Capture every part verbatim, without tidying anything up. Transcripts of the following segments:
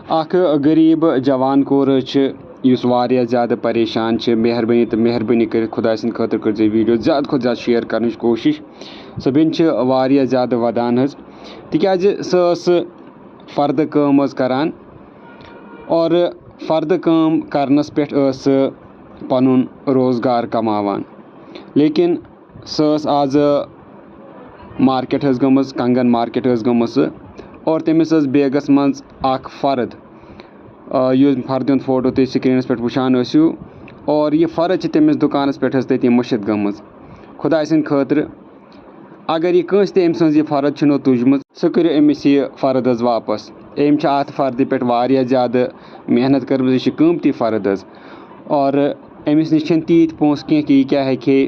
اکھ غریٖب جوان کوٗر حظ چھِ، یُس واریاہ زیادٕ پریشان چھِ۔ مہربٲنی تہٕ مہربٲنی کٔرِتھ خۄداے سٕنٛدِ خٲطرٕ کٔرۍزیو یہِ video زیادٕ کھۄتہٕ زیادٕ share کرنٕچ کوٗشِش۔ سۄ بیٚنہِ چھِ واریاہ زیادٕ ودان حظ، تِکیٛازِ سۄ ٲس فردٕ کٲم حظ کران، اور فردٕ کٲم کرنس پٮ۪ٹھ ٲس سۄ پنُن روزگار کماوان، لیکن سۄ ٲس آز market حظ گٔمٕژ، کنگن market حظ گٔمٕژ سۄ، اور تٔمِس ٲس بیگس منٛز اکھ فرد، آ، یُس فردِ ہُنٛد فوٹو تُہۍ screenس پٮ۪ٹھ وٕچھان ٲسِو، اور یہِ فرد چھِ تٔمِس دُکانس پٮ۪ٹھ حظ تٔتی مٔشِتھ گٔمٕژ۔ خۄداے سٕنٛدِ خٲطرٕ، اگر یہِ کٲنٛسہِ تہِ أمۍ سٕنٛز یہِ فرد چھِنو تُجمٕژ، سُہ کٔرِو أمِس یہِ فرد حظ واپس۔ أمۍ چھِ اَتھ فردِ پٮ۪ٹھ واریاہ زیادٕ محنت کٔرمٕژ، یہِ چھِ قۭمتی فرد حظ، اور أمِس نِش چھِنہٕ تیٖتۍ پونٛسہٕ کینٛہہ کہِ یہِ کیٛاہ ہیٚکہِ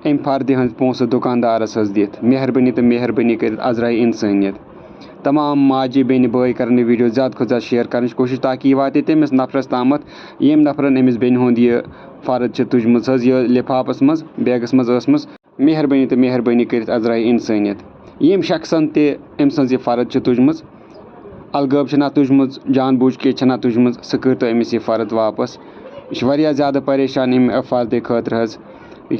ہے اَمہِ فردِ ہٕنٛز پونٛسہٕ دُکاندارَس حظ دِتھ۔ مہربٲنی تہٕ مہربٲنی کٔرِتھ عذرایہِ اِنسٲنیت۔ تمام ماجہِ بیٚنہِ بٲے کَرَن یہِ video زیادٕ کھۄتہٕ زیادٕ share کَرنٕچ کوٗشِش، تاکہِ یہِ واتہِ تٔمِس نفرَس تامَتھ، ییٚمۍ نفرَن أمِس بیٚنہِ ہُنٛد یہِ فرد چھِ تُجمٕژ حظ، یہِ لِفافَس منٛز، بیگَس منٛز ٲسمٕژ۔ مہربٲنی تہٕ مہربٲنی کٔرِتھ عذرایہِ اِنسٲنیت۔ ییٚمۍ شخصَن تہِ أمۍ سٕنٛز یہِ فرد چھِ تُجمٕژ، الغٲب چھِ نہ تُجمٕژ، جان بوٗجھ کے چھِ نہ تُجمٕژ، سُہ کٔرۍتو أمِس یہِ فرد واپس۔ یہِ چھِ واریاہ زیادٕ پریشان اَمہِ فردِ خٲطرٕ حظ،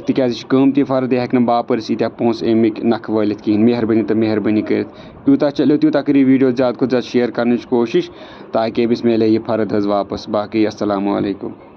تِکیٛازِ یہِ چھِ قۭمتی فرد، یہِ ہٮ۪کہِ نہٕ باپٲرِس ییٖتیٛاہ پونٛسہٕ اَمِکۍ نَکھٕ وٲلِتھ کِہیٖنۍ۔ مہربٲنی تہٕ مہربٲنی کٔرِتھ یوٗتاہ چَلِو تیوٗتاہ کٔرِو video زیادٕ کھۄتہٕ زیادٕ share کَرنٕچ کوٗشِش، تاکہِ أمِس میلہِ ہے یہِ فرد حظ واپس۔ باقٕے السلام علیکم۔